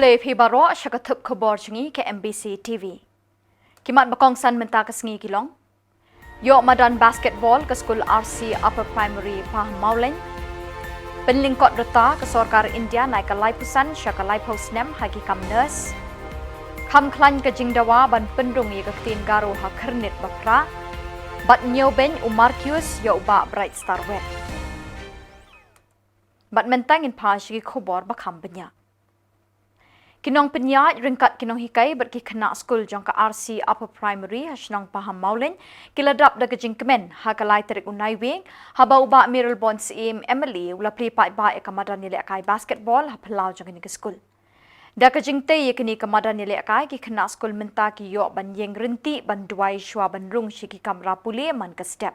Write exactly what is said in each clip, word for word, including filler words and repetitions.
Te phi baroh sha ka thup khubor jong ngi ka M B C T V. Ki mat ba kongsan mynta ka sngi ki long: Ïoh madan basketball ka skul R C Upper Primary Pahammawlein. Pynlyngkot rta ka sorkar India na ka laiphew san sha ka laiphew snem ha ki kam nurse. Kham khlaiñ ka jingdawa ban pynrung ïa ka ktien Garo ha Khyrnit ba phra. Bad ñiewbeiñ u Marcuise ïa u Bah Bright Star Webb. Bad mynta ngin phai sha ki khubor ba kham bniah. Ki nongpynïaid ryngkat ki nonghikai bad ki khynnah skul jong ka R C Upper Primary ha shnong Pahammawlein ki la dap da ka jingkmen ha ka lai tarik u Naiwieng, haba u Bah Mayralborn Syiem M L A u la plie paidbah ïa ka madan ïalehkai basketball ha phyllaw jong kane ka skul. Da ka jingtei ïa kane ka madan ïalehkai, ki khynnah skul mynta ki ïoh ban ïeng rynti ban duwai shuwa ban rung sha ki kamra pule man ka step.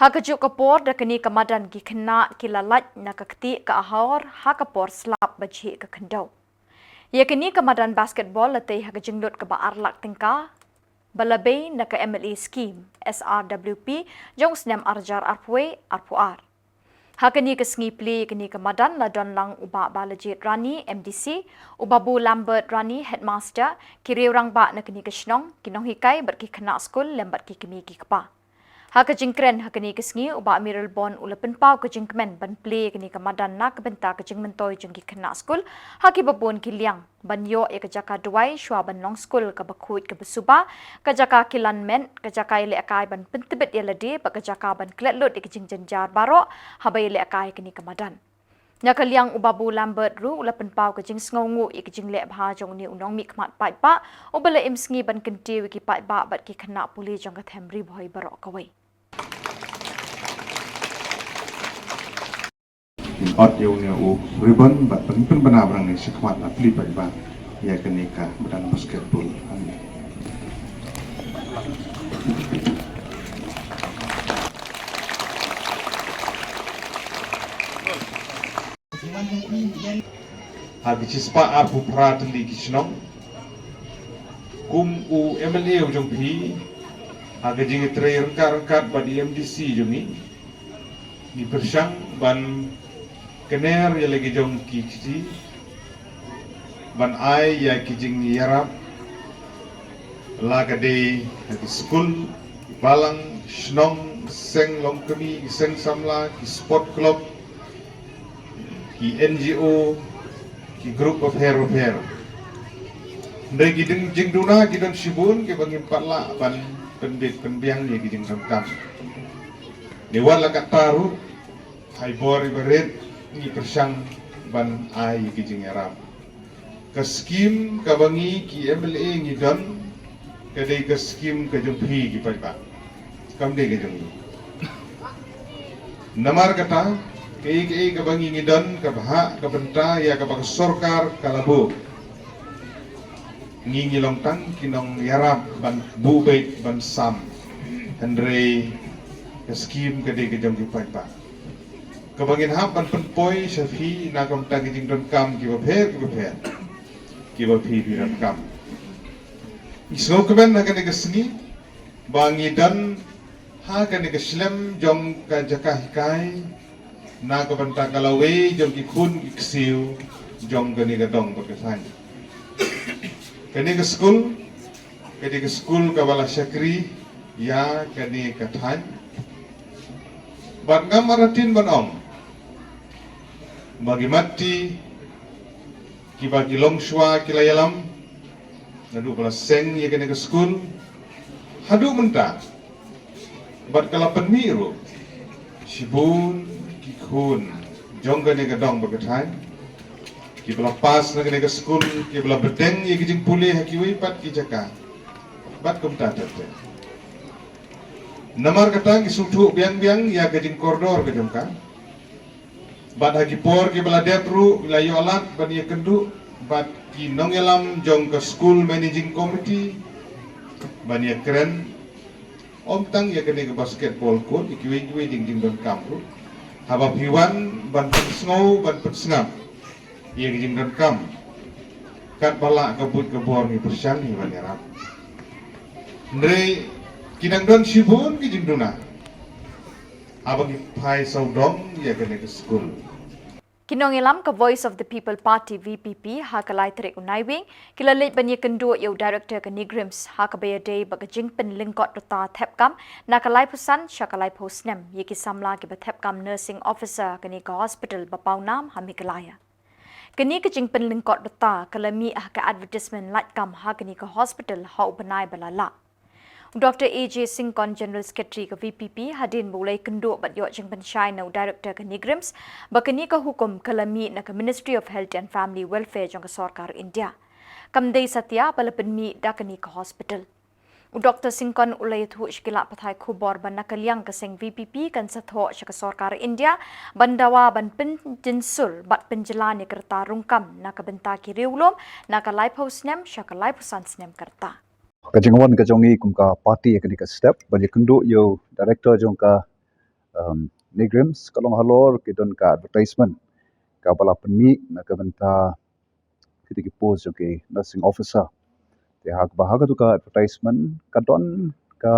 Ha kajuh ka por, da kane ka madan ki khynnah ki la lait na ka ktieh ka ahor ha ka por slap ba jhieh ka khyndew. Ïa kane ka madan basketball la tei ha ka jinglut kaba ar lak tyngka ba la bei na ka M L A scheme S R W P jong u snem ar hajar arphew wei arphew ar. Ha kane ka sngi plie ïa kane ka madan la don lang u Bah Balajied Rani, M D C, u Babu Lambert Rani, Headmaster, ki riew rangbah na kane ka shnong, ki nonghikai bad ki khynnah skul lem bad ki kmie ki kpa. Ha ka jingkren ha kane ka sngi, u Bah Mayralborn u la pynpaw ka jingkmen ban plie ïa kane ka madan na ka bynta ka jingmyntoi jong ki khynnah skul ha kiba bun ki liang, ban ïoh ïa ka jaka duwai shuwa ban long skul kaba khuid kaba suba, ka jaka kilan met, ka jaka ïalehkai ban pyntbit ïa lade bad ka jaka ban klet lut ïa ka jingjynjar baroh haba ïalehkai ïa kane ka madan. Na ka liang u Babu Lambert ruh u la pynpaw ka jingsngewnguh ïa ka jingleh bha jong une u nongmihkhmat paidbah uba la im sngi ban kyntiew ïa ki paidbah bad ki khynnah pule jong ka them Ri Bhoi baroh kawei. Ot ïa une u ribbon bad pyn, pynbna ba nang ne shakhmat na plie paidbah ïa kane ka madan basketball. Ha ki shispah arphew phra tylli ki shnong, kum u M L A u jong phi, ha ka jingïatrei ryngkat ryngkat bad i M D C jong ngi, ngi pyrshang ban kner ïa la ki jong ki kti, ban ai ïa ki jingïarap, la ka dei ha ki skul, ki balang, shnong, seng longkmie, ki seng samla, ki sport club, ki N G O, ki group bapher bapher. Hynrei ki ding, jingduna ki don shibun kiba ngim pat lah ban pynbit pynbiang ïa ki jingdonkam. Ngi wan la katta ruh, ha i bor iba rit ngi pyrshang ban ai ïa ki jingïarap. Ka skim kaba ngi ki M L A ngi don, ka dei ka skim ka jong phi ki paidbah, kam dei ka jong ngi. Namar kata, kaei kaei kaba ngi ngi don, ka bhah ka bynta ïa kaba ka sorkar ka la buh, ngi ngi long tang ki nongïarap ban buh beit ban sam. Hynrei ka skim ka dei ka jong ki paidbah, kaba ngin hap ban pynpoi sha phi na ka bynta ki jingdonkam kiba pher kiba pher, kiba phi phi donkam. Ngi sngewkmen ha kane ka sngi ba ngi don ha kane ka shlem jong ka jaka hikai na ka bynta ka lawei jong ki khun ki ksiew jong kane ka dong bad ka thaiñ. Kane ka skul, kane ka skul kaba la shakri ïa kane ka thaiñ. Bad ngam artatien ban ong ba ki mat ti kiba ki longshuwa ki la ïalam naduh ba la seng ïa kane ka skul haduh mynta. Bad ka la pynmih ruh shibun ki khun jong kane ka dong bad ka thaiñ kiba la pass na kane ka skul, kiba la bteng ïa ki jingpule ha kiwei pat ki jaka. Bad kumta ter ter. Namar kata ngi sngewthuh biang biang ïa ka jingkordor ka jong ka. Bad ha ki por kiba la dep ruh ngi la ïoh lad ban ïakynduh bad ki nongïalam jong ka School Managing Committee ban ïakren, ym tang ïa kane ka basketball court, ïa kiwei kiwei jing jingdonkam ruh, haba phi wan ban pynsngew ban pynsngap ïa ki jingdonkam, katba lah ka buit ka bor ngi pyrshang ngi ban ïarap. Hynrei ki nang don shibun ki jingduna haba ngi phai sawdong ïa kane ka skul. Ki nongïalam ka Voice of the People Party, V P P, ha ka lai tarik u Naiwieng, ki la leit ban ïakynduh ïa u Director ka NEIGRIHMS, ha kaba ïadei bad ka jingpynlyngkot rta thep kam na ka laiphew san sha ka laiphew snem ïa ki samla kiba thep kam nursing officer kane ka hospital ba pawnam ha Meghalaya. Kane ka jingpynlyngkot rta ka la mih ha ka advertisement lait kam ha kane ka hospital ha u bnai ba la lah. U Doctor A J Syngkon, General Secretary ka V P P, hadien ba u la ïakynduh bad ïoh jingpynshai na u Director ka NEIGRIHMS, ba kane ka hukum ka la mih na ka Ministry of Health and Family Welfare jong ka sorkar India. Kam dei satia ba la pynmih da kane ka hospital. U Doctor Syngkon u la ïathuh sha ki lad pathai khubor ba na ka liang ka seng V P P kan sa thoh sha ka sorkar India ban dawa ban pynjynsur bad pynjlan ïa ka rta rung kam na ka bynta ki riewlum na ka laiphew snem sha ka laiphew san snem ka rta. Ka jingwan ka jong ngi kum ka party ïa kane ka step ban ïakynduh ïa u Director jong ka, um, NEIGRIHMS, ka long halor ki don ka advertisement kaba la pynmih na ka bynta kita ki post jong ki nursing officer. Te ha kaba ha katu ka advertisement ka don ka,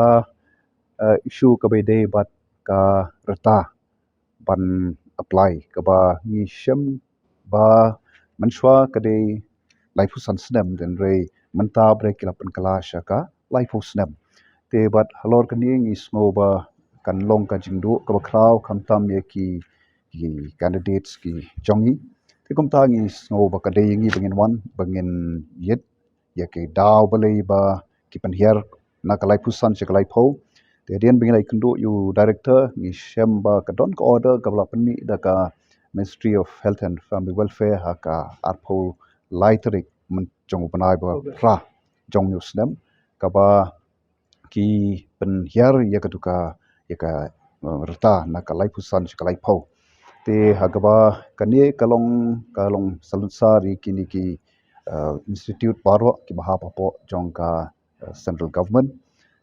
uh, issue kaba ïadei bad ka rta ban apply, kaba ngi shem ba mynshuwa ka dei laiphew san snem, hynrei mynta ba dei ki la pynkylla sha ka laiphew snem. Te bad halor kane ngi sngew ba kan long ka jingduh kaba khraw khamtam ïa ki, ki candidates ki jong ngi. Te kumta ngi sngew ba ka dei ïa ngi ba ngin wan, ba ngin ïit ïa ki daw balei ba ki pynhiar na ka laiphew san sha ka laiphew. Te hadien ba ngi la ïakynduh ïa u Director, ngi shem ba ka don ka order kaba la pynmih da ka Ministry of Health and Family Welfare ha ka arphew lai tarik myn-, jong u bnai ba phra jong une u snem, kaba ki pynhiar ïa katu ka, ïa ka, uh, rta na ka laiphew san sha ka laiphew. Te ha kaba kane ka long, ka long salonsar ïa kine ki, uh, institute baroh kiba hap hapoh jong ka, uh, central government.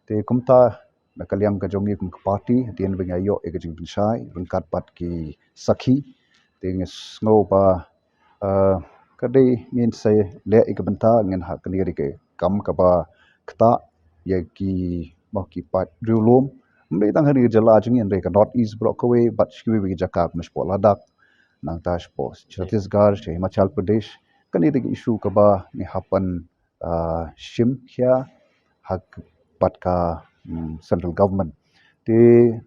Te kumta na ka liang ka jong ngi kum ka party, hadien ba ngi ïoh ïa ka jingpynshai ryngkat bad ki sakhi, te ngi sngew ba, uh, ka dei ngin sa leh ïa ka bynta, ngin ha kane ka dei ka kam kaba ktah ïa ki, mo, ki paid riewlum. Ym dei tang ha kane ka jylla jong ngi, hynrei ka North East baroh kawei bad sha kiwei kiwei ki jaka, kum shapoh Ladakh, nangta shapoh Chhattisgarh, sha Himachal Pradesh. Kane dei ka issue kaba ngi hap ban, uh, shim khia ha k-, bad ka, mm, central government. Te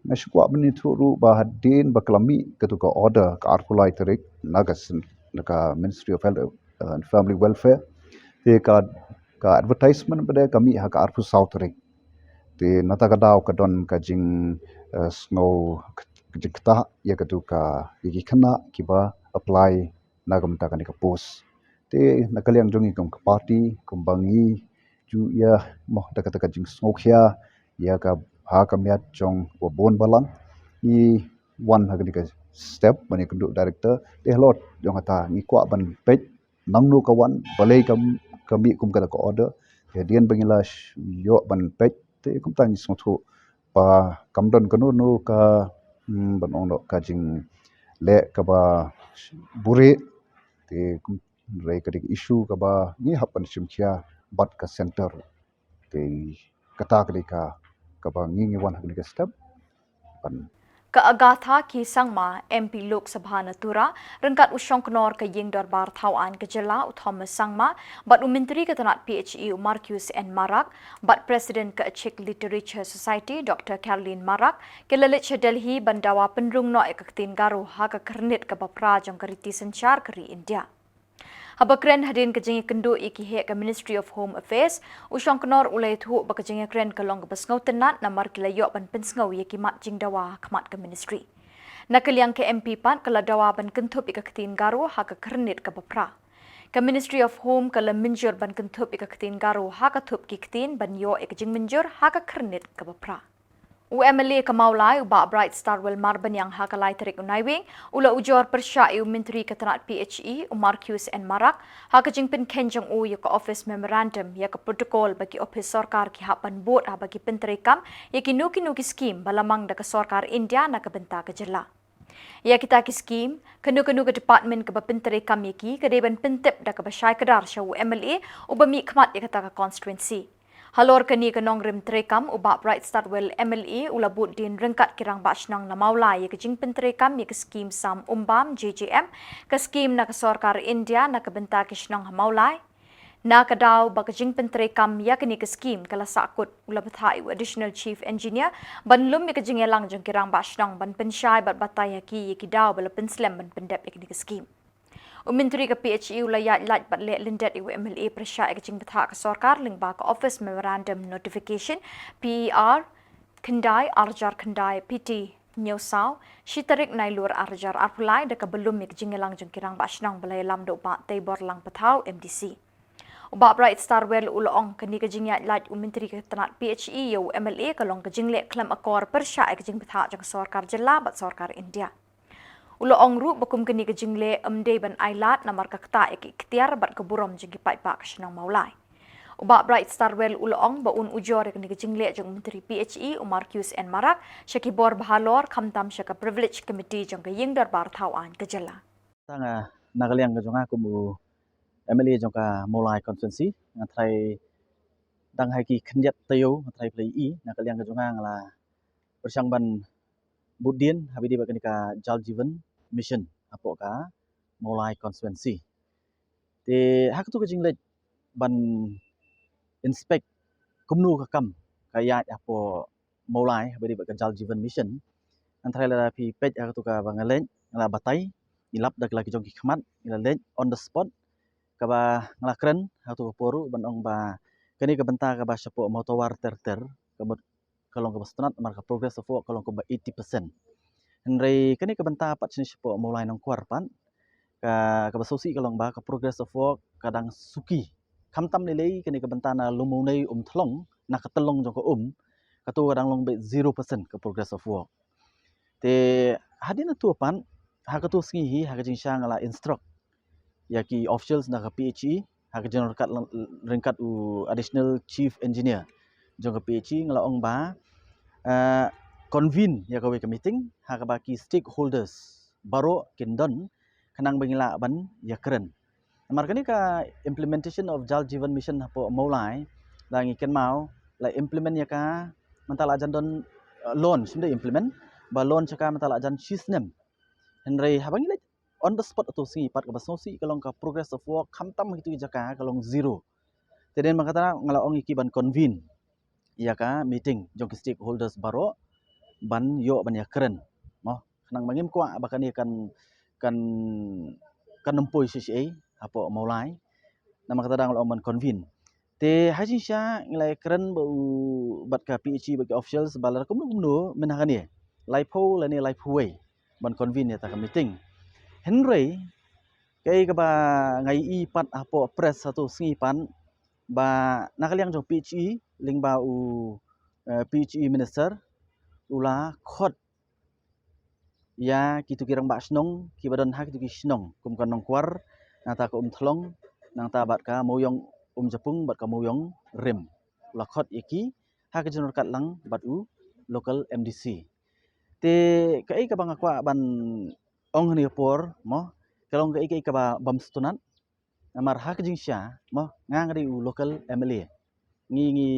nga shu kwah ban ïathuh ruh ba hadien ba ka la mih katu ka order ka arphew lai tarik na ka sen-, na ka Ministry of Health, uh, and Family Welfare. Te ka, ka advertisement pat ka mih ha ka arphew saw tarik. Te nata ka daw ka don ka jing, uh, sngew k-, jingktah ïa katu ka, ïa ki khynnah kiba apply na ka bynta kane ka post. Te na ka liang jong ngi kum ka party, kumba ngi ju ïa, mo, da kata ka jingsngewkhia ïa ka, ha ka miat jong u Bah Bun Balang, ngi wan ha kane ka step ban ïakynduh Director. Te halor jong kata ngi kwah ban peit nangno ka wan, balei ka, ka mih kum kata ka order. Te hadien ba ngi la sh-, ïoh ban peit, te kumta ngi sngewthuh ba kam don kano kano ka, hmm, ban ong noh, ka jingleh kaba buhrieh. Te kum, hynrei ka dei ka issue kaba ngi hap ban shim khia bad ka centre. Te kata ka dei ka, kaba ngi, ngi wan ha kane ka step ban. Ka Agatha K Sangma, M P Lok Sabha na Tura, ryngkat u Shongknor ka Ïing Dorbar Thaw Aiñ ka Jylla u Thomas Sangma, bad u Myntri ka Tnad P H E u Marcuise N Marak, bad President ka Achik Literature Society, Doctor Caroline Marak, ki la leit sha Delhi ban dawa pynrung noh ïa ka ktien Garo ha ka khyrnit kaba phra jong ka riti synshar ka ri India. Haba kren hadien ka jingïakynduh ïa ki heh ka Ministry of Home Affairs, u Shongknor u la ïathuh ba ka jingïakren ka long kaba sngewtynnat namar ki la ïoh ban pynsngew ïa ki mat jingdawa ha khmat ka ministry. Na ka liang ka M P pat ka la dawa ban kynthup ïa ka ktien Garo ha ka khyrnit kaba phra. Ka Ministry of Home ka la mynjur ban kynthup ïa ka ktien Garo ha ka thup ki ktien ban ïoh ïa ka jingmynjur ha ka khyrnit kaba phra. U M L A ka Mawlai, u Bah Bright Starwell Marbaniang, ha ka lai tarik u Naiwieng, u la ujor pyrshah ïa u Myntri ka Tnad P H E, u Marcuise N Marak, ha ka jingpynkheiñ jong u ïa ka office memorandum ïa ka protocol ba ki ophis sorkar ki hap ban bud haba ki pyntreikam ïa kino kino ki skim ba la mang da ka sorkar India na ka bynta ka jylla. Ïa kita ki skim, kano kano ka department kaba pyntreikam ïa ki, ka dei ban pyntip da kaba shai kdar sha u M L A uba mih khmat ïa kata ka constituency. Halor kane ka nongrim treikam, u Bah Bright Starwell M L A u la bud dien ryngkat ki rangbah shnong na Mawlai ïa ka jingpyntreikam ïa ka skim Sam Umbam J J M, ka skim na ka sorkar India na ka bynta ki shnong ha Mawlai. Na ka daw ba ka jingpyntreikam ïa kane ka skim ka la sahkut, u la bthah ïa u Additional Chief Engineer ban lum ïa ka jingïalang jong ki rangbah shnong ban pynshai bad batai ha ki ïa ki daw ba la pynslem ban pyndep ïa kane ka skim. U Myntri ka P H E u la ïaid lait bad leh lyndet ïa u M L A pyrshah ïa ka jingbthah ka sorkar lyngba ka Office Memorandum Notification P E R khyndai arhajar khyndai P T hynñiewsaw, shi tarik Nailur arhajar arphew lai, da kaba lum ïa ka jingïalang jong ki rangbah shnong ba la ïalam da u Bah Teiborlang Pathaw M D C. U Bah Bright Starwell u la ong kane ka jingïaid lait u Myntri ka tnat P H E ïa u M L A ka long ka jingleh khlem akor pyrshah ïa ka jingbthah jong ka sorkar jylla bad sorkar India. U la ong ruh ba kum kane ka jingleh ym dei ban ailad namar ka ktah ïa ki ikhtiar bad ka burom jong ki paidbah ka shnong Mawlai. U Bah Bright Starwell u la ong ba un ujor ïa kane ka jingleh jong u Myntri P H E u Marcuise N Marak sha ki bor bahalor, khamtam sha ka Privilege Committee jong ka Ïing Dorbar Thaw Aiñ ka jylla. Tang, ah, na ka liang ka jong nga kum u M L A jong ka Mawlai constituency, nga tharai dang ha ki khyndiat taïew nga tharai phi la ïohi, na ka liang ka jong nga nga la pyrshang ban bud dien haba ïadei bad kane ka Jal Jeevan Mission hapoh ka Mawlai constituency. Te ha katu ka jingleit ban inspect kumno ka kam ka ïaid hapoh Mawlai haba ïadei bad ka Jal Jeevan Mission. Nga tharai lada phi peit ha katu kaba nga leit, nga la batai, ngi lap da ki la ki jong ki khmat, ngi la leit on the spot. Kaba nga la kren ha katu ka por ruh ban ong ba kane ka bynta kaba shapoh Mawtawar ter ter, ka mut ka long kaba sngewtynnat namar ka progress of work ka long kumba eighty percent. Hynrei kane ka bynta pat shane shapoh Mawlai Nongkwar pat, ka, kaba sngewsih ka long ba ka progress of work ka dang suki. Khamtam lei lei kane ka bynta na Lumuwnei Umthlong, na ka tyllong jong ka um, katu ka dang long beit zero percent ka progress of work. Te hadien katu pat, ha katu sngi hi, ha ka jingshisha nga la instruct ïa ki officials na ka P H E, ha ka jingryngkat lang, ryngkat u Additional Chief Engineer jong ka P H E, nga la ong ba, eh, convene ïa kawei ka meeting ha kaba ki stakeholders baroh kin don, khnang ba ngin lah ban ïakren. Namar kane ka implementation of Jal Jeevan Mission hapoh Mawlai, la ngi kynmaw, la implement ïa ka mynta la jan don, eh, launch, ym dei implement, ba launch ïa ka mynta la jan shi snem. Hynrei haba ngi leit on the spot katu sngi pat, kaba sngewsih ka long ka progress of work khamtam ha kitu ki jaka ka long zero. Te dei namar kata nga la ong ïa ki ban convene ïa ka meeting jong ki stakeholders baroh ban ïoh ban ïakren. Mo, khnang ba ngim kwah ba kane kan, kan, kan ym poi shisha hapoh Mawlai. Namar kata nga la ong ban convene. Te ha jingshisha ngi la ïakren bad u, bad ka P H E, bad ki officials, ba lada kumno kumno mynta ha kane laiphew lane laiphew wei ban convene ïa kata ka meeting. Hynrei kaei kaba nga ïohi pat hapoh press ha katu sngi pat, ba na ka liang jong P H E lyngba u, eh, P H E minister u la khot ïa kitu ki rangbah shnong kiba don ha kitu ki shnong kum ka Nongkwar, nangta ka Umthlong, nangta bad ka Mawiong Umjapung bad ka Mawiong Rim. U la khot ïa ki ha ka jingryngkat lang bad u local M D C. Te kaei kaba nga kwah ban ong ha kane ka por, mo, ka long kaei kaei kaba bym sngewtynnat. Namar ha ka jingshisha, mo, nga nga dei u local M L A. Ngi, ngi,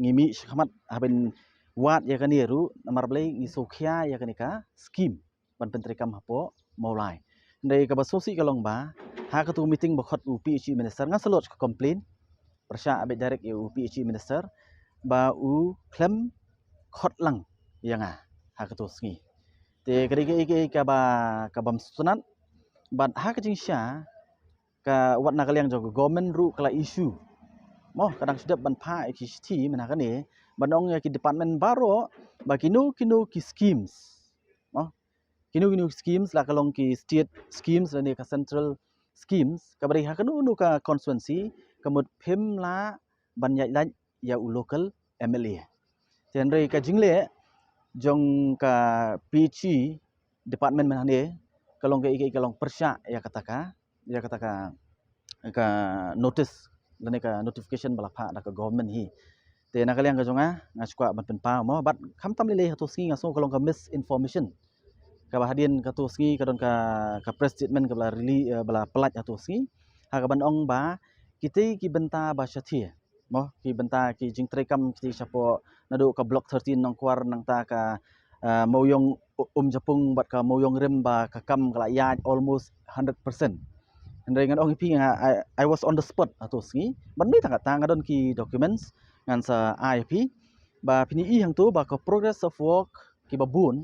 ngi mih shakhmat haba ngi wad ïa kane ruh, namar balei ngi sngewkhia ïa kane ka skim ban pyntreikam hapoh Mawlai. Hynrei kaba sngewsih ka long ba ha katu meeting ba khot u P H E minister, nga sa lodge ka complaint pyrshah beit direct ïa u P H E minister ba u khlem khot lang ïa nga ha katu sngi. Te ka dei kaei kaei kaba, ka bym sngewtynnat. Bad ha ka jingshisha, ka wat na ka liang jong ka government ruh ka la issue, mo, ka dang shu dep ban phah ïa ki shithi mynta kane ban ong ïa ki department baroh ba kino kino ki schemes, mo, kino kino ki schemes, la ka long ki state schemes lane ka central schemes, kaba dei ha kano kano ka constituency, ka mut phim lah ban ïaid lait ïa u local M L A. Te hynrei ka jingleh jong ka P H E department mynta kane ka long kaei kaei, ka long pyrshah ïa kata ka, ïa kata ka, ka notice lane ka notification ba la phah da ka government hi. Te na ka liang ka jong nga, nga shu kwah ban pynpaw, mo, bad khamtam lei lei ha katu sngi nga sngew ka long ka misinformation kaba hadien katu sngi ka don ka, ka press statement kaba la release, eh, ba la pynlait ha katu sngi ha kaban ong ba kitei ki bynta ba shathie Mo, ki bynta ki jingtrei kam ki shapoh naduh ka Block thirteen Nongkwar nangta ka, ah, Mawïong U-, Umjapung bad ka Mawïong Rim ba ka kam ka la ïaid almost hundred percent. Hynrei ngan ong ïa phi nga, I, I was on the spot ha tu sngi. Ban mih tang kata nga don ki documents ngan sa ai ïa phi. Ba phin ïohi hangtu ba ka progress of work kiba bun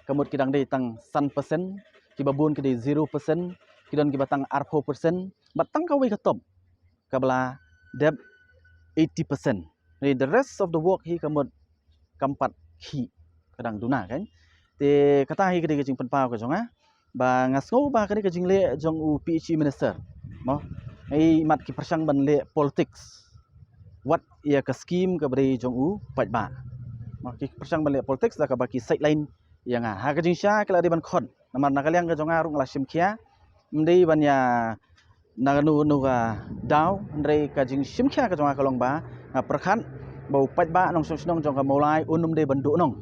ka mut ki dang dei tang san percent, kiba bun ki dei zero percent, ki don kiba tang arphew percent, bad tang kawei ka top kaba la dep eighty percent. Ni the rest of the work hi ka mut kam pat hi ka dang duna kan. Te kata hi ka dei ka jingpynpaw ka jong nga. Ba nga sngew ba kane ka jingleh jong u P H E minister. Mo, ei mat ki pyrshang ban leh politics. Wat ïa ka scheme kaba dei jong u paidbah. Mo, ki pyrshang ban leh politics da kaba ki sideline ïa nga. Ha ka jingshisha ki la dei ban khot. Namar na ka liang ka jong nga ruh nga la shim khia. Ym dei ban ïa na kano kano ka daw, hynrei ka jingshim khia ka jong nga ka long ba nga pyrkhat ba u paidbah nongshong shnong jong ka Mawlai un ym dei ban duhnong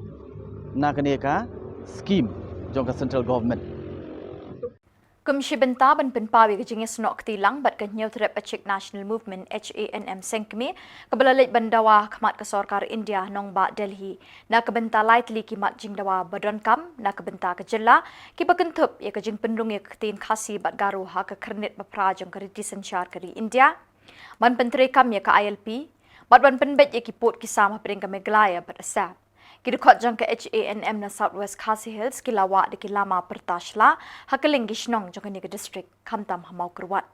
na kane ka scheme jong ka central government. Kum shi bynta ban pynpaw ïa ka jingïasnoh kti lang bad ka Hynñiewtrep Achik National Movement, H A N M, seng kmie kaba la leit ban dawa ha khmat ka sorkar India nongbah Delhi na ka bynta lai tylli ki mat jingdawa ba donkam na ka bynta ka jylla, kiba kynthup ïa ka jingpynrung ïa ka ktien Khasi bad Garo ha ka khyrnit ba phra jong ka riti synshar ka ri India, ban pyntreikam ïa ka I L P, bad ban pynbeit ïa ki pud ki sam hapdeng ka Meghalaya bad Assam. Ki dkhot jong ka H A N M na South West Khasi Hills ki la wad da ki lama pyrta shla ha kylleng ki shnong jong kane ka district, khamtam ha Mawkyrwat.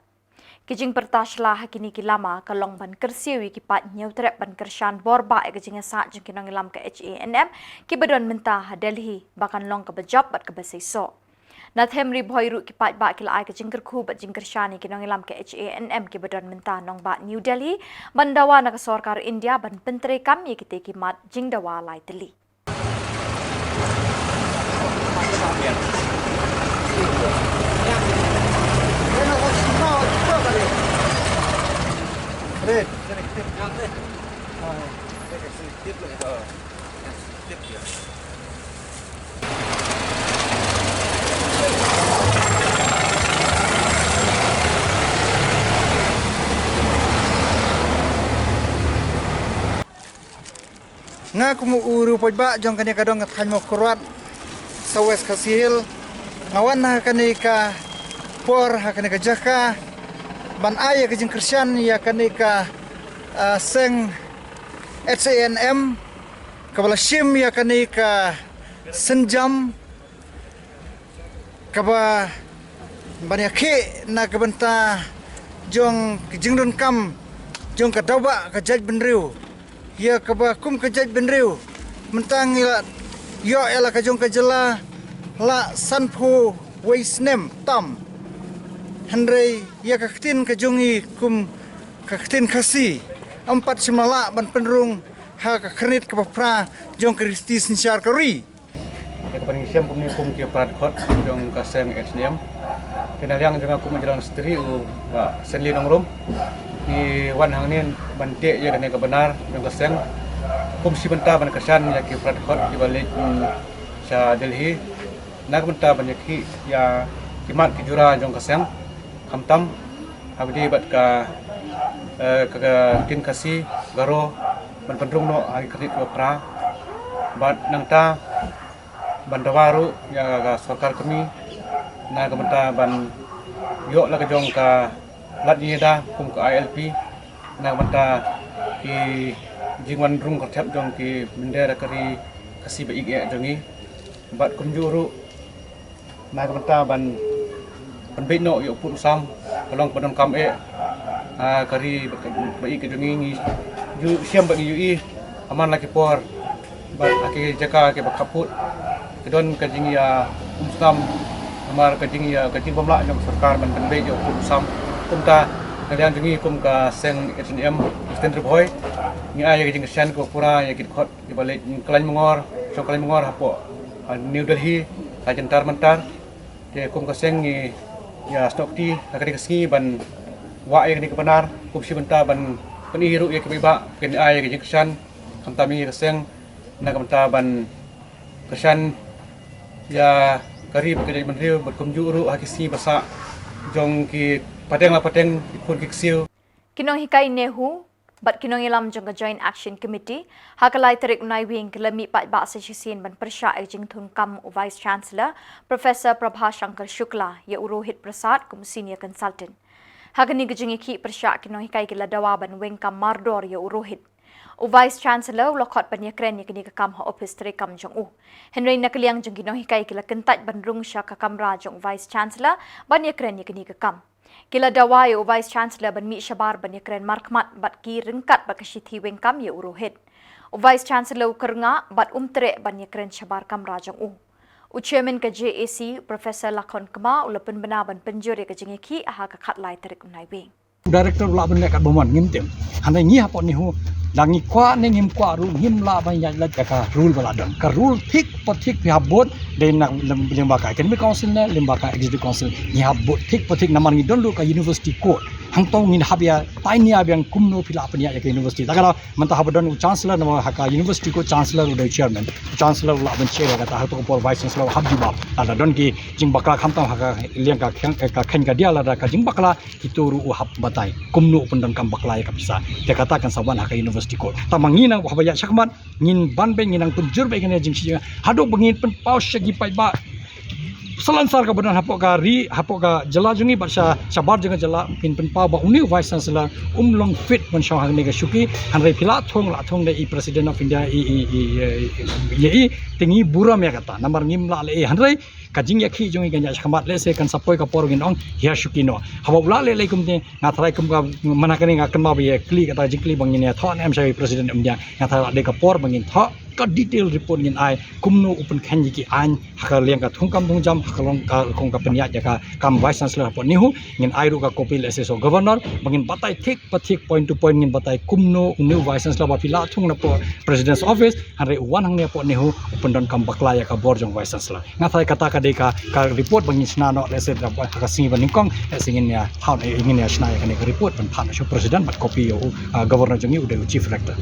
Ki jingpyrta shla ha kine ki lama ka long ban kyrsiew ïa ki paid Hynñiewtrep ban kyrshan bor bah ïa ka jingïasaid jong ki nongïalam ka H A N M kiba don mynta ha Delhi ba kan long kaba jop bad kaba seisoh. Na them Ri Bhoi ruh ki paidbah ki la ai ka jingkyrkhu bad jingkyrshan ïa ki nongïalam ka H A N M kiba don mynta nongbah New Delhi ban dawa na ka sorkar India ban pyntreikam ïa kitei ki mat jingdawa lai tylli. Nga kum u riew paidbah jong kane ka dong ka thaiñ Mawkyrwat, South West Khasi Hills, nga wan ha kane ka por, ha kane ka jaka, ban ai ïa ka jingkyrshan ïa kane ka, ah, seng H A N M kaba la shim ïa kane ka sienjam kaba ban ïakhih na ka bynta jong ka jingdonkam jong ka daw bah ka jaitbynriew. Ïa kaba kum ka jaitbynriew mynta ngi la ïoh ïa la ka jong ka jylla la sanphew wei snem tam. Hynrei ïa ka ktien ka jong ngi kum ka ktien Khasi ym pat shym la lah ban pynrung ha ka khyrnit kaba phra jong ka riti synshar ka ri. Ïa kaba ngi shem kumne kum ki para dkhot jong ka seng H A N M. Te na liang jong nga kum u General Secretary u Bah Senli Nongrum, ngi wan hangne ban teh ïa kane ka banner jong ka seng kum shi bynta ban kyrshan ïa ki para dkhot kiba leit, mm, sha Delhi na ka bynta ban ïakhih ïa ki mat ki jura jong ka seng. Khamtam ha kaba ïadei bad ka, eh, ka, ka ktien Khasi Garo ban pynrung noh ha ki khyrnit kiba phra. Bad nangta ban dawa ruh ïa ka sorkar kmie na ka bynta ban ïoh la ka jong ka lad ïada kum ka I L P na ka bynta ki jingwan rung kyrthep jong ki mynder ka ri Khasi ba ïeit jong ngi. Bad kumjuh ruh na ka bynta ban pynbeit noh ïa u pud u sam ka long kaba donkam eh, ah, ka ri ba, ba ïeit ka jong ngi. Ngi ju shem bad ngi ju ïohi ha man la ki por bad ha ki jaka kiba khappud ki don ka jingïa um sam namar ka jingïa, ka jingbymlah jong ka sorkar ban pynbeit ïa u pud u sam. Kumta na liang jong ngi kum ka seng H A N M Western Ri Bhoi ngi ai ïa ka jingkyrshan kaba pura ïa ki dkhot kiba leit khlaiñ mangor, shong khlaiñ mangor hapoh, ah, New Delhi, ha Jantar Mantar. Te kum ka seng ngi ïasnoh kti ha kane ka sngi ban wah ïa kane ka banner kum shi bynta ban pyni ruh ïa ki paidbah kin ai ïa ka jingkyrshan khamtam ïa ka seng na ka bynta ban kyrshan ïa ka ri bad ka jaitbynriew bad kumjuh ruh ha ki sngi ba sah jong ki pateng la pateng, ki khun ki ksiew. Ki nonghikai NEHU Bad ki nongïalam jong ka Joint Action Committee ha ka lai tarik u Naiwieng ki la mih paidbah sa shisien ban pyrshah ïa ka jingthung kam u Vice Chancellor Professor Prabha Shankar Shukla ïa u Rohit Prasad kum u senior consultant. Ha kane ka jingïakhih pyrshah ki nonghikai ki la dawa ban weng kam mardor ïa u Rohit. U Vice Chancellor u la khot ban ïakren ïa kane ka kam ha ophis treikam jong u. Hynrei na ka liang jong ki nonghikai ki la kyntait ban rung sha ka kamra jong u Vice Chancellor ban ïakren ïa kane ka kam. Ki la dawa ïa u Vice Chancellor ban mih shabar ban ïakren markhmat bad ki ryngkat bad ka shithi weng kam ïa u Rohit. U Vice Chancellor u kyrngah bad um treh ban ïakren shabar kamra jong u. U Chairman ka J A C, Professor Lakhon Kma, u la pynbna ban pynjur ïa ka jingïakhih ha ka khatlai tarik u Naiwieng. Director u lah ban leh katba mon, ngim tip. Hynrei ngi hapoh NEHU, da ngi kwah ne ngim kwah ruh, ngim lah ban ïaid lait da ka rule ba la don. Ka rule thik pa thik phi hap bud, dei na lem-, lyngba ka Academic Council ne lyngba ka Executive Council, ngi hap bud thik pa thik namar ngi don ruh ka University Code. Hangto ngin hap ïa tai nia biang kumno phi lah pynïaid ïa ka university. Da ka daw mynta haba don u Chancellor namar ha ka University Code Chancellor u dei Chairman. U Chancellor u lah ban chair ïa kata, hato ka por Vice Chancellor u hap jubab. Lada don ki jingbakla khamtam ha ka liang ka kheiñ, ka kheiñ ka diah lada ka jingbakla, kito ruh u hap batai kumno u pyndonkam bakla ïa ka pisa. Te kata kan sa wan ha ka University Code. Tangba ngi nang haba ïaid shakhmat ngin ban beit, ngin nang pynjur beit ïa kane ka jingshit. Haduh ba ngin pynpaw sha ki paidbah salonsar kaba don hapoh ka ri, hapoh ka jylla jong ngi bad sha, shabar jong ka jylla, ngin pynpaw ba une u Vice Chancellor um long fit ban shong ha kane ka shuki. Hynrei phi la thung, la thung da i President of India, i, i, i, i, i, i, te ngi burom ïa kata. Namar ngim lah leh ei, hynrei ka jingïakhih jong ngi kan ïaid shakhmat, lehse kan sa poi ka por ngin ong hiar shuki noh. Haba u lah leh lei kumne, nga tharai kum ka, mynta kane nga kynmaw ba ïa kylli kata ka jingkylli ba ngin ïa thoh ne em sha i President India, nga tharai la dei ka por ba ngin thoh ka detail report, ngin ai kumno u pynkheiñ ïa ki aiñ ha ka liang ka thungkam thungjam, ha ka long ka, ka pynïaid ïa ka kam Vice Chancellor hapoh NEHU. Ngin ai ruh ka copy lehse sha u Governor ba ngin batai thik pa thik, point to point ngin batai kumno une u Vice Chancellor ba phi la thung napoh President's Office, hynrei u wan hangne hapoh NEHU u pyndonkam bakla ïa ka bor jong Vice Chancellor. Nga tharai kata ka dei ka, ka report ba ngin shna noh, lehse da ha ka sngi ba nyngkong, lehse ngin ïa phah, eh, ngin ïa shna ïa kane ka report ban phah noh sha u President bad copy ïa u, ah, Governor jong ngi u dei u Chief Rector.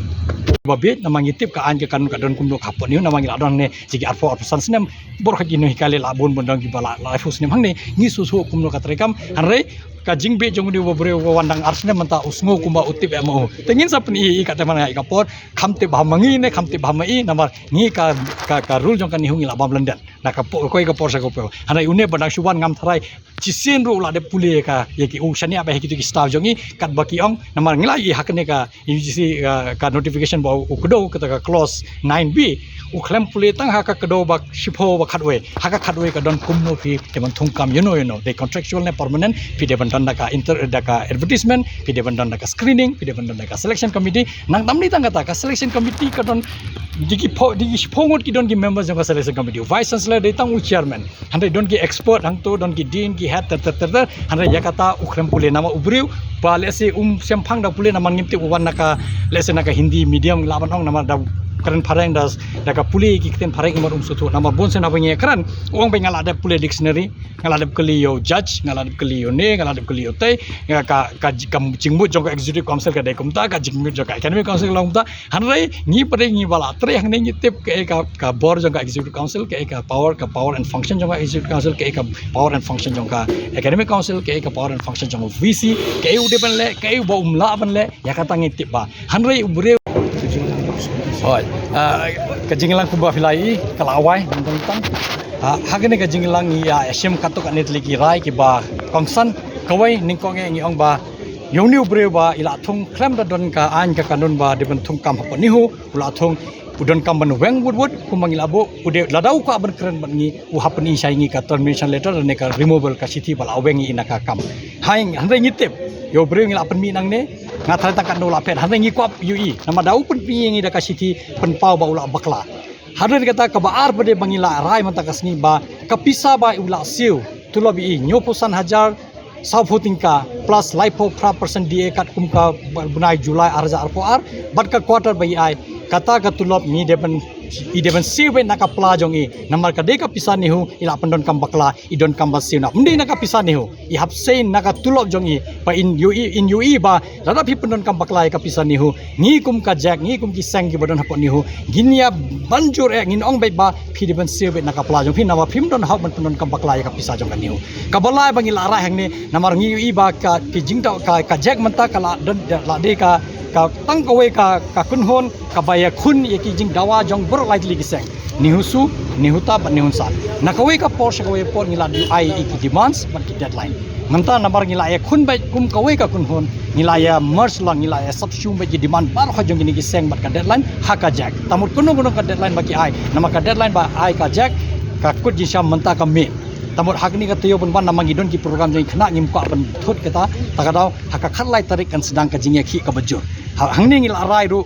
Ba bieit namar ngi tip ka aiñ ka kanun ka don kumno hapoh NEHU, namar ngi la don hangne shi ki arphew arphew san snem, bor khat ki nonghikai la bun bun dang kiba la laiphew snem hangne, ngi shu shu kumno ka treikam, hynrei ka jingbieit jong une u briew uba wan dang ar snem mynta u sngew kumba u tip em u. Te ngin sa pyni ïa i kata man ïa ka por, kham tip ba ha ma ngi ne kham tip ba ha ma i, namar ngi ka, ka, ka rule jong ka NEHU ngi la bam lyndet na ka por, kawei ka por sha ka por. Hynrei une ba dang shu wan ngam tharai shisien ruh u la dep pule ka, ïa ki u shaniah ba ha kito ki staff jong ngi katba ki ong, namar ngi la ïohi ha kane ka U G C, uh, ka notification ba u kdew kata ka clause nine B, u khlem pule tang ha ka kdew ba shiphew ba khatwei. Ha ka khatwei ka don kumno phi dei ban thungkam, you know, you know, dei contractual ne permanent, phi dei ban don da ka inter-, da ka advertisement, phi dei ban don da ka screening, phi dei ban don da ka selection committee. Nang tam ni tang kata ka selection committee ka don di ki phew, di ki shiphew ngut ki don ki members jong ka selection committee. Vice Chancellor dei tang u chairman. Hynrei don ki expert hangto, don ki dean, ki head, ter ter ter ter. Hynrei ïa kata u khlem pule, namar u briew ba lehse um shemphang da pule, namar ngim tip u wan na ka, lehse na ka Hindi medium lah ban ong, namar da kren phareng da, da ka pule ki ktien phareng i mar um sngewthuh, namar bun sien haba ngi kren u ong ba nga la dep pule dictionary, nga la dep kylli ïa u judge, nga la dep kylli ïa une, nga la dep kylli ïa utei, nga ka, ka, ka jingmut jong ka Executive Council ka dei kumta, ka jingmut jong ka Academic Council ka long kumta. Hynrei ngi pat ngi ba la trei hangne ngi tip kaei ka, ka bor jong ka Executive Council, kaei ka power, ka power and function jong ka Executive Council, kaei ka power and function jong ka Academic Council, kaei ka power and function jong ka V C, kaei u dei ban leh, kaei uba um lah ban leh, ïa kata ngi tip bha. Hynrei u briew. Hooid, ah, ka jingïalang kumba phi la ïohi ka la wai, nangta nangta. Ah, ha kane ka jingïalang ngi ïa shim katto katne tylli ki rai kiba kongsan, kawei nyngkong eh ngi ong ba ïa une u briew ba i la thung khlem da don ka aiñ ka kanun ba dei ban thungkam hapoh NEHU, u la thung u donkam ban weng wut wut, kumba ngi la buh, u dei lada u kwah ban kren bad ngi, u hap pyni sha ngi ka termination letter ne ka removal ka shithi ba la weng ïa i na ka kam. Hynrei ngi tip ïa u briew ngi la pynmih nangne, nga tharai tang katno la phet, hynrei ngi kwah ïohi, namar da u pynmih ïa ngi da ka shithi pynpaw ba u la bakla. Hadien kata kaba ar pat de ba ngi la rai mynta ka sngi ba ka pisa ba u la siew, tulop ïa i hynñiewphew san hajar sawphew tyngka plus laiphew phra percent D A katkum ka bnai July ar hajar arphew ar, bad ka quarter ba i ai, kata ka tulop ngi dei ban, i dei ban siew beit na ka pla jong i, namar ka dei ka pisa NEHU, i la pyndonkam bakla, i donkam ban siew na, ym dei na ka pisa NEHU, i hap siew na ka tulop jong i, ba in ïohi, in ïohi ba lada phi pyndonkam bakla ïa ka pisa NEHU, ngi kum ka JAC, ngi kum ki seng kiba don hapoh NEHU, ngin ïa ban jur eh, ngin ong beit ba phi dei ban siew beit na ka pla jong phi, namar phim don hok ban pyndonkam bakla ïa ka pisa jong ka NEHU. Kaba lai ba ngi la rai hangne, namar ngi ïohi ba ka, ki jingdaw ka, ka JAC mynta ka la don, la dei ka, Tang kawei ka, ka kynhun kaba ïakhun ïa ki jingdawa jong baroh lai tylli ki seng. Ni husu, ni huta bad ni hunsa. Na kawei ka por sha kawei por ngi la ju ai ïa ki demands bad ki deadline. Mynta namar ngi la ïakhun bad kum kawei ka kynhun, ngi la ïa merge lang, ngi la ïa sap shu bad ki demand baroh jong kine ki seng bad ka deadline ha ka JAC. Te mut kano kano ka deadline ba ki ai, namar ka deadline ba ai ka JAC ka kut jingshisha mynta ka May. Te mut ha kane ka taïew ban wan namar ngi don ki program jong ngi khynnah ngim kwah ban thut kata, te ka daw ha ka khatlai tarik kan sdang ka jingïakhih kaba jur. Ha, hangne ngi la rai ruh,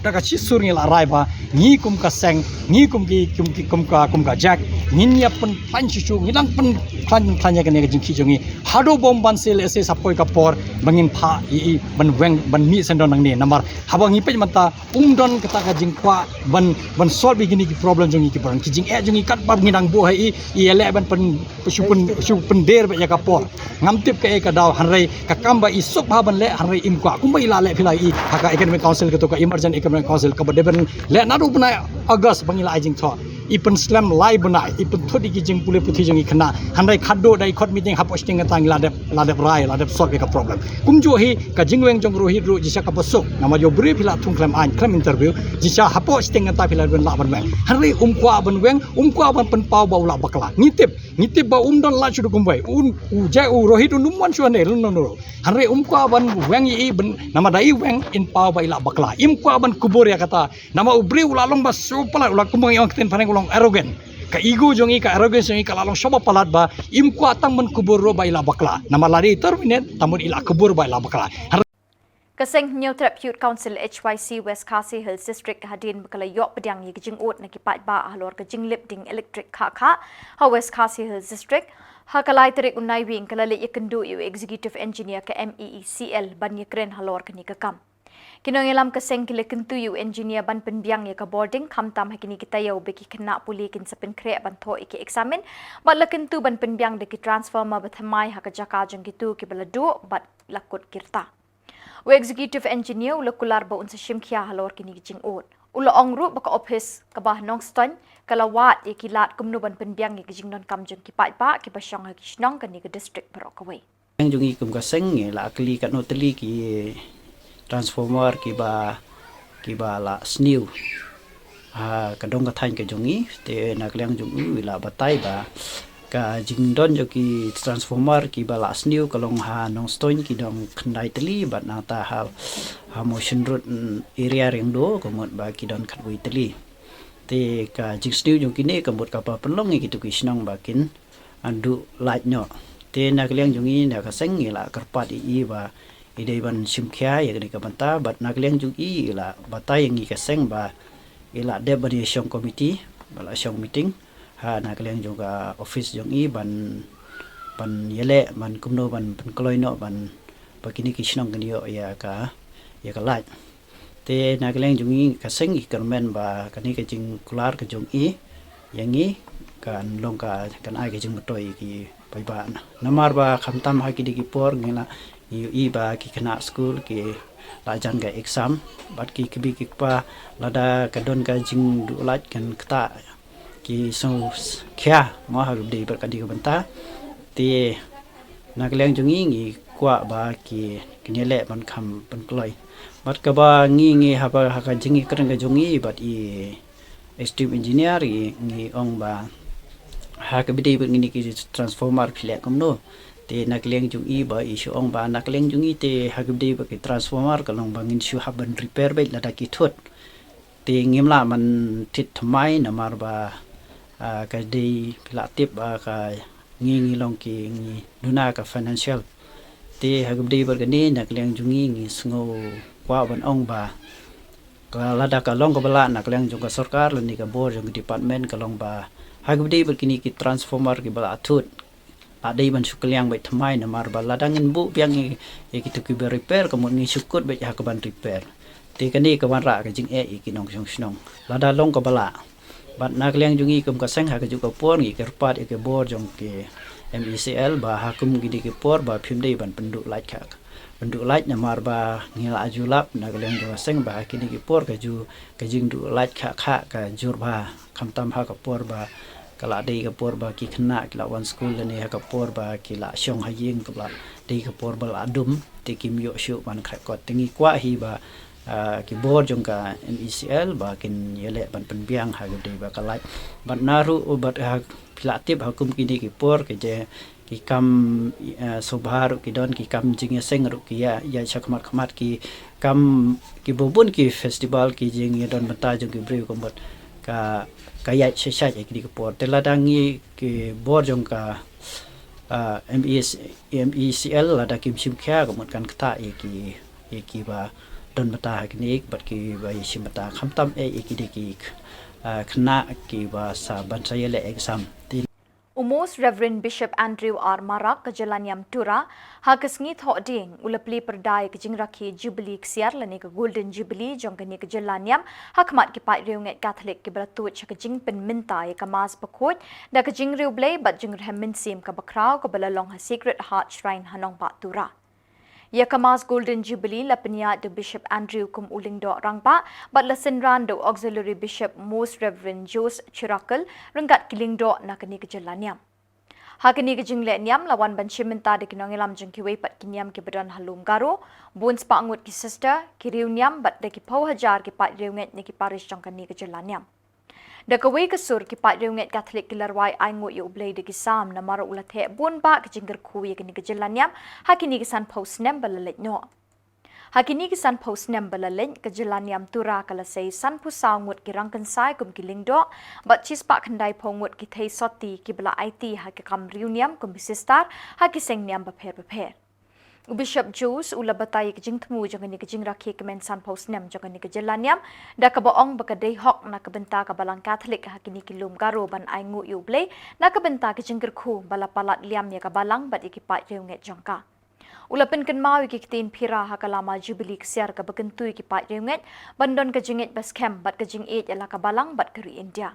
da ka shisur ngi la rai ba ngi kum ka seng, ngi kum ki, kum ki, kum ka, kum ka JAC, ngin ïa pynkhlaiñ shisha, ngi dang pynkhlaiñ, pynkhlaiñ ïa kane ka jingkhih jong ngi. Haduh bym ban sel ese sa poi ka por ba ngin phah ïa i ban weng, ban mih sendon nangne. Namar haba ngi peit mynta um don kata ka jingkwah ban, ban solve ïa kine ki problem jong ngi, ki problem ki jingeh jong ngi katba ngi dang buh ha i, i ïaleh ban pyn, shu pyn, shu pyndir bad ïa ka por. Ngam tip kaei ka daw, hynrei ka kam ba i suk bha ban leh, hynrei im kwah. Kumba i la leh phi la i ha ka Academic Council, kato ka Emergent Academic Council kaba dei ban leh naduh bnai August ba ngi la ai jingthoh. I pynslem lai bnai, i pynthut ïa ki jingpule puthi jong i khynnah. Hynrei khadduh da i khot meeting hapoh shiteng kata ngi la dep, la dep rai, la dep solve ïa ka problem. Kumjuh hi ka jingweng jong u Rohit ruh jingshisha kaba suk. Namar ïa u briew phi la thung khlem aiñ, khlem interview, jingshisha hapoh shiteng kata phi la dep lah ban weng. Hynrei um kwah ban weng, um kwah ban pynpaw ba u la bakla. Ngi tip, ngi tip ba um don lad shuh kumwei. Un, u JAC, u Rohit un ym wan shuh ne, lun, lun, lun. Hynrei um kwah ban weng ïa i ban, namar da i weng in paw ba i la bakla. Im kwah ban kubur ïa kata. Namar u briew u la long ba shu palat, u la, kumba ngi ong ktien phareng u long arrogant. Ka ego jong i, ka arrogance jong i ka la long shu ba palat ba im kwah tang ban kubur ruh ba i la bakla. Namar lada i terminate, te mut i la kubur ba i la bakla. Ka seng Hynñiewtrep Youth Council, H Y C, West Khasi Hills District hadien ba ka la ïoh pdiang ïa ka jingud na ki paidbah halor ka jinglip ding electric khah khah ha West Khasi Hills District, ha ka lai tarik u Naiwieng ka la leit ïakynduh ïa u Executive Engineer ka M E E C L ban ïakren halor kane ka kam. Ki nongïalam ka seng ki la kyntu ïa u engineer ban pynbiang ïa ka bording, khamtam ha kine ki taïew ba ki khynnah pule kin sa pynkhreh ban thoh ïa ki eksamin, bad la kyntu ban pynbiang da ki transformer ba thymmai ha ka jaka jong kito kiba la duh bad la kut ki rta. U Executive Engineer u la kular ba un sa shim khia halor kine ki jingud. U la ong ruh ba ka ophis kaba ha Nongstoiñ ka la wad ïa ki lad kumno ban pynbiang ïa ki jingdonkam jong ki paidbah kiba shong ha ki shnong kane ka district baroh kawei. Jong ngi kum ka seng ngi la kylli katno tylli ki transformer kiba, kiba la sniew ha ka dong ka thaiñ ka jong ngi. Te na ka liang jong u i la batai ba ka jingdon jong ki transformer kiba la sniew ka long ha Nongstoiñ ki don khyndai tylli bad nangta ha, ha Mawshynrut, mm, area Riangdo ka mut ba ki don khatwei tylli. Te ka jingsniew jong kine ka mut kaba pynlong ïa kito ki shnong ba kin, ah, duh lait noh. Te na ka liang jong ngi na ka seng ngi la kyrpad ïa i ba i dei ban shim khia ïa kane ka bynta bad na ka liang jong i i la batai ïa ngi ka seng ba i la dep ban ïashong committee, ba la shong meeting ha na ka liang jong ka office jong i ban, ban ïaleh ban kumno ban pynkloi noh ban ba kine ki shnong kin ïoh ïa ka, ïa ka lait. Te na ka liang jong ngi ka seng i kyrmen ba kane ka jingkular ka jong i ïa ngi kan long ka, kan ai ka jingmyntoi ïa ki paidbah. Namar ba khamtam ha kine ki por ngi la, ngi ïohi ba ki khynnah skul ki la jan ka exam bad ki kmie ki kpa lada ka don ka jingduh lait kan ktah ki sngew khia mo ha kaba dei bad kane ka bynta. Te na ka liang jong ngi ngi kwah ba ki, kin ïaleh ban kham pynkloi. Bad kaba ngi, ngi haba ha ka jingïakren ka jong ngi bad i executive engineer i ngi ong ba ha kaba dei bad kine ki transformer phi leh kumno. Te na ka liang jong i ba i shu ong ba na ka liang jong i te ha kaba dei bad ki transformer ka long ba ngin shu hap ban repair beit lada ki thut. Te ngim lah ban thied thymmai namar ba, ah, ka dei phi la tip ba ka ngi, ngi long ki, ngi duna ka financial. Te ha kaba dei bad kane na ka liang jong ngi ngi sngew kwah ban ong ba ka lada ka long kaba lah na ka liang jong ka sorkar lane ka bor jong ka department ka long ba ha kaba dei bad kine ki transformer kiba la thut la dei ban shu kylliang beit thymmai namar ba lada ngin buh biang ïa, ïa kito kiba repair ka mut ngi shu kut beit ha kaban repair. Te kane ka wanrah ka jingeh ïa ki nongshong shnong lada long kaba lah. Bad na ka liang jong ngi kum ka seng ha kajuh ka por ngi kyrpad ïa ka bor jong ki M E C L ba ha kum kine ki por ba phim dei ban pynduh lait khah, pynduh lait namar ba ngi la ju lap na ka liang jong ka seng ba ha kine ki por ka ju, ka jingduh lait khah khah ka jur bha khamtam ha ka por ba ka la dei ka por ba ki khynnah ki la wan skul lane ha ka por ba ki la shong ha ïing kaba la dei ka por ba la dum te kim ïoh shuh ban khreh kot. Te ngi kwah hi ba ah, ki bor jong ka M E C L ba kin ïaleh ban pynbiang ha ka dei ba ka lait. Bad na ruh bad ha phi la tip ha kum kine ki por ki je ki kam, ah, sngewbha ruh ki don, ki kam jingïaseng ruh ki ïa, ïa sha khmat khmat, ki kam ki bun ki festival ki jingïadon bynta jong ki briew kumta ka, ka ïaid shai shai ïa kine ki por. Te lada ngi ki bor jong ka, ah, M E C, M E C L lada kim shim khia kumta kan ktah ïa ki, ïa ki ba don bynta ha kine bad ki ba ïa shim bynta khamtam eh ïa kine ki, ah, khynnah ki ba sa ban sa ïaleh exam. Te U Most Reverend Bishop Andrew R Marak ka jylla niam Tura, ha ka sngi Thohdieng, u la plie pyrda ïa ka jingrakhe Jubilee ksiar lane ka Golden Jubilee jong kane ka jylla niam, ha khmat ki paid riewngeit Katholik kiba la tuid sha ka jingpynmynta ïa ka Mass bakhuid da ka jingriewblei bad jingrhem mynsiem kaba khraw kaba la long ha Sacred Heart Shrine ha Nongbah Tura. Ïa ka Mass Golden Jubilee la pynïaid da u Bishop Andrew kum u lyngdoh rangbah bad la synran da u Auxiliary Bishop Most Reverend Jose Chirakal ryngkat ki lyngdoh na kane ka jylla niam. Ha kane ka jingleh niam la wan ban shim bynta da ki nongïalam jong kiwei pat ki niam kiba don ha lum Garo, bun spah ngut ki sister, ki riewniam bad da ki phew hajar ki paid riewngeit na ki parish jong kane ka jylla niam. Da kawei ka sur ki paid riewngeit Katholik ki la rwai ainguh ïa U Blei da ki Salm namar u la theh bun bah ka jingkyrkhu ïa kane ka jylla niam ha kine ki sanphew snem ba la leit noh. Ha kine ki sanphew snem ba la leit, ka jylla niam Tura ka la sei sanphew saw ngut ki rangkynsai kum ki lyngdoh bad shispah khyndaiphew ngut ki thei sotti kiba la aiti ha ki kam riewniam kum ki sister ha ki seng niam bapher bapher. U Bishop Jose u la batai ïa ka jingthmu jong kane ka jingrakhe kmen sanphew snem jong kane ka jylla niam da kaba ong ba ka dei hok na ka bynta ka Balang Katholik ha kine ki lum Garo ban ainguh ïa U Blei na ka bynta ka jingkyrkhu ba la palat liam ïa ka Balang bad ïa ki paid riewngeit jong ka. U la pynkynmaw ïa ki ktien phira ha ka lama Jubilee ksiar kaba kyntu ïa ki paid riewngeit ban don ka jingngeit ba skhem bad ka jingïeit ïa la ka Balang bad ka ri India.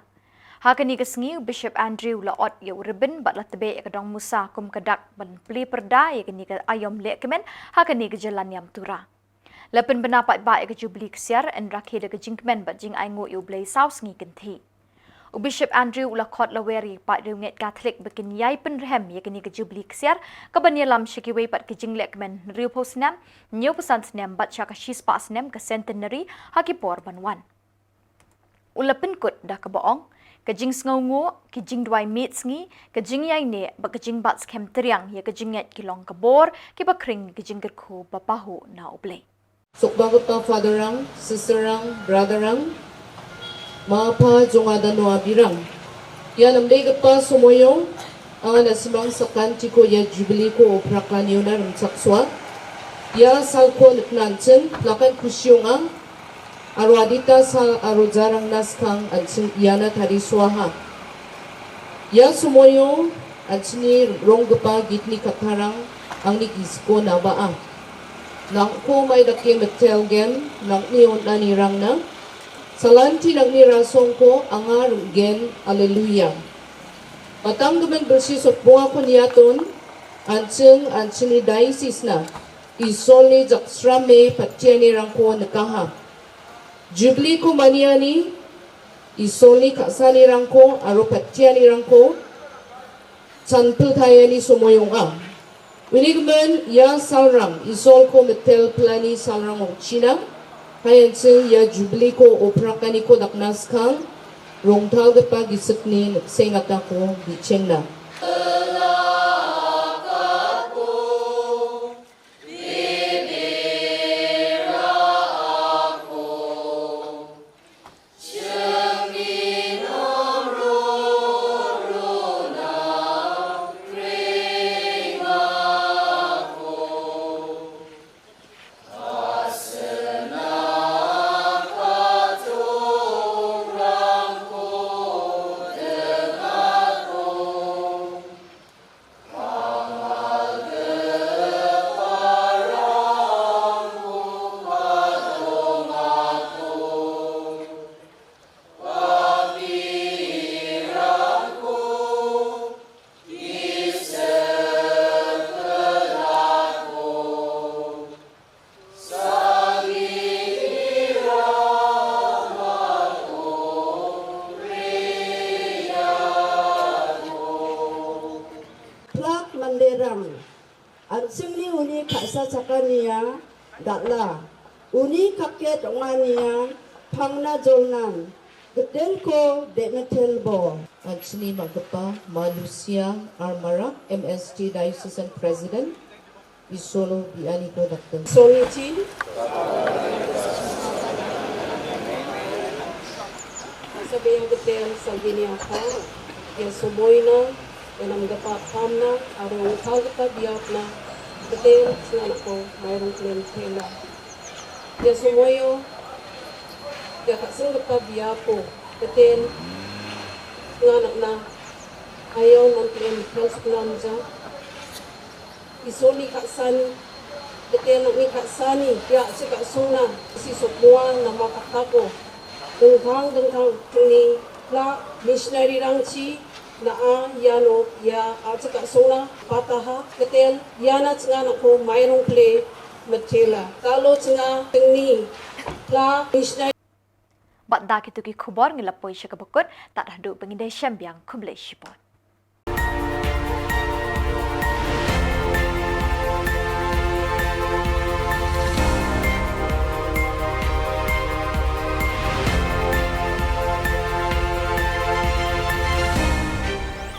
Ha kane ka sngi u Bishop Andrew u la ot ïa u ribbon bad la tbeh ïa ka dong musa kum ka dak ban plie pyrda ïa kane ka aïom lehkmen ha kane ka jylla niam Tura. La pynbna paidbah ïa ka Jubilee ksiar yn rakhe da ka jingkmen bad jingainguh ïa U Blei saw sngi kynthih. U Bishop Andrew u la khot lawer ïa ki paid riewngeit Katholik ba kin ïai pynrhem ïa kane ka Jubilee ksiar kaban ïalam sha kiwei pat ki jinglehkmen hynriewphew snem, hynñiewphew san snem bad sha ka shispah snem ka centenary ha ki por ban wan. U la pynkut da kaba ong, ka jingsngewnguh, ka jingduwai miet sngi, ka jingïaineh bad ka jingbat skhem triang ïa ka jingngeit ki long ka bor kiba khring ka jingkyrkhu ba pahuh na U Blei. Sukbakapa Father Rang, Sister Rang, Brother Rang, ma pa jong nga da noa birang. Ïa namdei kapa sumoyong, anga na simang sakan tiko ïa Jubilee ko oprakaniona rem sakswa. Ïa sal ko neknan chen, lakan kusiong ang, arwadita sal arojarang naskang anchen ïa na tadi swaha. Ïa sumoyong, anchni rong kapa gitni katarang, angni kisko na ba a. Nang ko mai da ke metel gen, nang ni on ani rang na. Salanti nang ni rasong ko, anga rung gen, aleluya. Matang gemen bersi sot boa ko niaton, ancheng, anchni diocese na. Isol ni jak srame patiani rang ko nekaha. Jubilee ko maniani, isol ni kasani rang ko, aro patiani rang ko. Chan pil thayani sumoyong a. Wini kmen ïa salrang, isol ko metel plani salrang ong China. Hayan sing ïa Jubilee ko oprakani ko daknas kang. Rong thal depa gisik ni sengata ko bichengna. Plak manderang. An singni uni khasa chakania dala. Uni ka ket ong ania, phang na jolnan, geden ko de metel bo. Anthony Makgapa, Ma Lucia Armara, M S T Diocesan President, Isolo Biani ko Doctor. Soni Chin. Sabe yang getel Salvini apa, ya sumoina, enam gepa pamna, arung kau gepa biapna, getel, senang ko, mairung klen tela. Ya sumoyo, ya kakseng gepa biapo, getel, nganak na, ayo non klen, klen sekolah muja. Isoni kaksani, getel nang ni kaksani, ya si kaksuna, si sokmua, nama katapo. Dengkang, dengkang, ni, la, missionary rangchi, na a, ya no, ya, a si kaksuna, pataha, getel, ya na chenga na ko, mairung kle, metela. Kalo chenga, tengni, la, missionary. Bad da kitu ki khubor ngi la poi sha kaba kut, tad haduh ba ngin da shem biang, khublei shibun.